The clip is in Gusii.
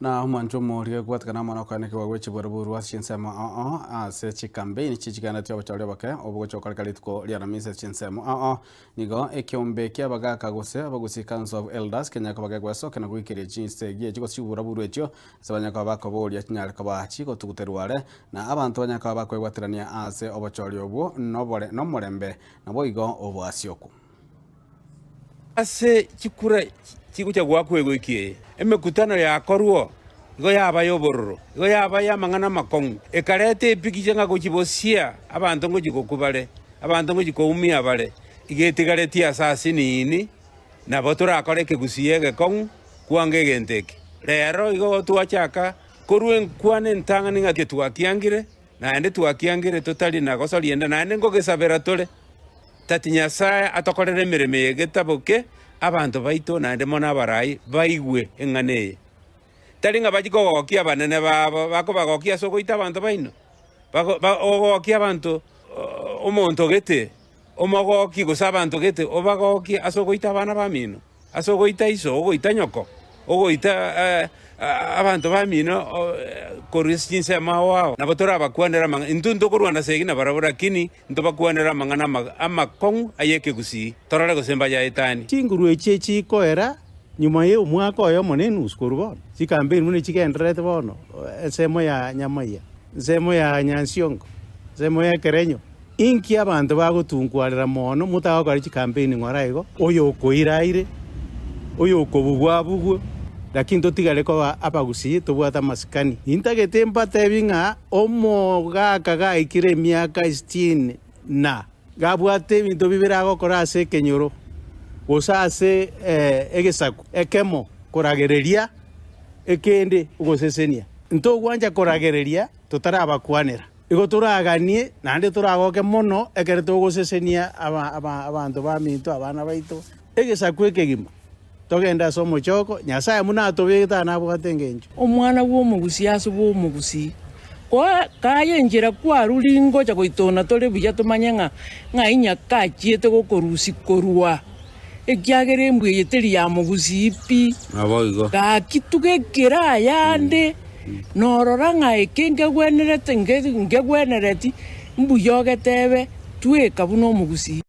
Na omwancho omoria gwatikana amo nokoenekigwa gwe chiburaburu ase chinsemo ao ao ase chikambeini chie chigendereti obochori oboke obo gochia gokoreka rituko ria Aramisi ase chinsemo ao ao. Nigo ekeombe kia abagaka gose Abagusii Council of Elders kenyare koba gegwesokia na goikeria chinsegi echio gose chiburaburu echio ase banyare koba bakoboria chinyare koba chigotuguterwa are na abanto banyare koba bakoebwaterania ase obochori obwo nobore nomorembe naboigo oboasioku. Ase chikura chigocha goakwa egoiki eye, emekutano yakorwa igo yaba y'obororo, igo yaba y'amang'ana amakong'u, ekareta epikicha ng'a gochia bosia abanto ngochia gokwa bare, abanto ngochia koumia bare, iga etigaretie ase asinini, nabo torakore ekegusii egekong'u kwanga egento eke. Rero igo twachaka korwa enkwana entang'ani ng'a twakiangire, naende twakiangire totari na gosoria ende, naende ngogesabera tore. Tati Nyasae atokorere emeremo eye getaboke, abanto baito naende mono abarai baigwe eng'ana eye. Tari ng'a bachie kogokia abanene babo, bakobagokia ase ogoita abanto baino, bagogokia abanto omonto gete, omogokie gose abanto gete obagokie ase ogoita abana bamino. Ase ogoita iso, ogoita nyoko, ogoita abanto bamino korwa ase chinsemo ao ao, nabo torabakwanere amang'ana. Intwe ntokorwana esegi nabarabwo, lakini ntobakwanere amang'ana amakong'u ay'ekegusii, torore gose mbayaetanie. Chinguru echi chikoera nyuma y'omwaka oyomo na enusu korwa bono, chikampeni buna chigendererete bono, ensemo ya Nyamaiya, ensemo ya Nyansiongo, ensemo ya Ekerenyo. Inki abanto bagotunkwarera mono motagokora chikampeni ng'ora igo? Oyo okoira aire, oyo okobugwa abugwe, lakini totigare koba abagusii tobwate amasikani. Intagete mbatebi ng'a omogaka gaikire emiaka sitini na gabwate ebinto bibere agokora ase ekenyoro gose ase egesaku ekemo koragereria ekende ogosesenia. Ntogwancha koragereria totarabakwanera. Igo toraganie naende toragoke mono ekero togosesenia abanto baminto, abana baito, egesaku ekegima, togende ase omochoko, Nyasae buna atobegete aa nabwate engencho. Omwana bw'omogusii ase bw'omogusii. Kaye enchera kwarure ngocha goitona tore buya tomanye ng'a ng'ai Nyakachiete gokorusia korwa, ekiagera embwa eye teri ya mogusii pi. Naboigo. Gaki tugekere ayande. Norora ng'a eke nkegwenerete, nkegwenereti, mbuya ogetebe, Tweka buna omogusii.